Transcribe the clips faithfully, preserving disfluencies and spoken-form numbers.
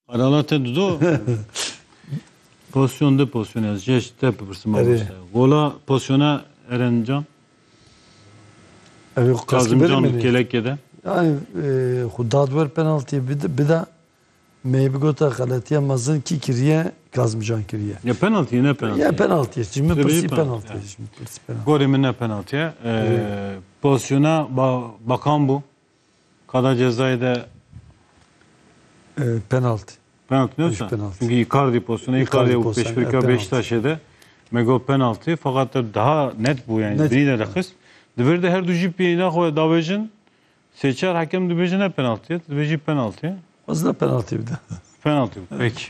Arala te dudo. Pozisyon de pozisyon ez. Jeş te pipirsim. Erê. Gola pozisyona Erencan. Ev Kazımcan kelekede. Yani e, xu dadwer penaltı bida, bida me bigota xeletiye mezin ki kiriye, Kazımcan kiriye. Ya penaltı ne penaltı? Ya penaltı. Şimdi pirsi penaltı. Şimdi pirsi penaltı. Gorê min ne penaltı. E, pozisyona ba, bakan bu. Kada cezayê de e, penaltı. Penaltı ne olsa? Çünkü Icardi pozisyonu, Icardi û pêşbirka Beşiktaşê de me got penaltı. Fakat daha net bu yani. Net. Biri de xist. Divir de her du jî pêyîna xwe davêjin. Sê çar hekem dibêjin ne penaltı ye, dibêjî penaltı ye. Aslında penaltı bir de. Penaltı bu. Peki.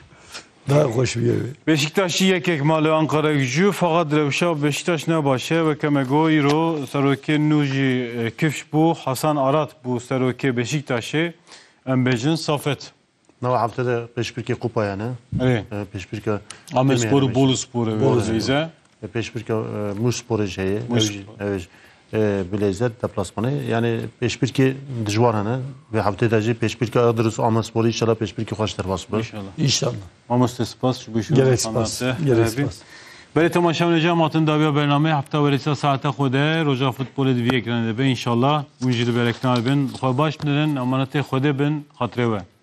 Daha hoş bir yer. Beşiktaşî yekek mali Ankara Gücü, fakat rewşa Beşiktaş ne baş e. Weke me got îro serokê nû jî e, kifş bû. Hasan Arat bû serokê Beşiktaşê. Em bêjin safet. Nava hefte de pêşbirkê kupa yani. Erê. E, pêşbirka Amespor û Boluspor e. Bolu Zeyze. E, pêşbirka e, Mûsporê jî heye. Ew jî, ew jî, e, bi leyzet deplasmanê. Yani pêşbirkê dijwar hene. Vê heftê de jî pêşbirka Iğdır û Amespor, inşallah pêşbirkê xweş derbas bibe. İnşallah. İnşallah. Mamoste spas ji bo şûna. Gerek spas. Gerek spas. Belê temaşevanê cem hatin dawiya bernameyê hefta werê saeta xwe de roja futbolê di vî ekranê de be inşallah. Hûn jî li berekna bin. Xwe baş bidin, emanetê Xwedê bin, xatirê we.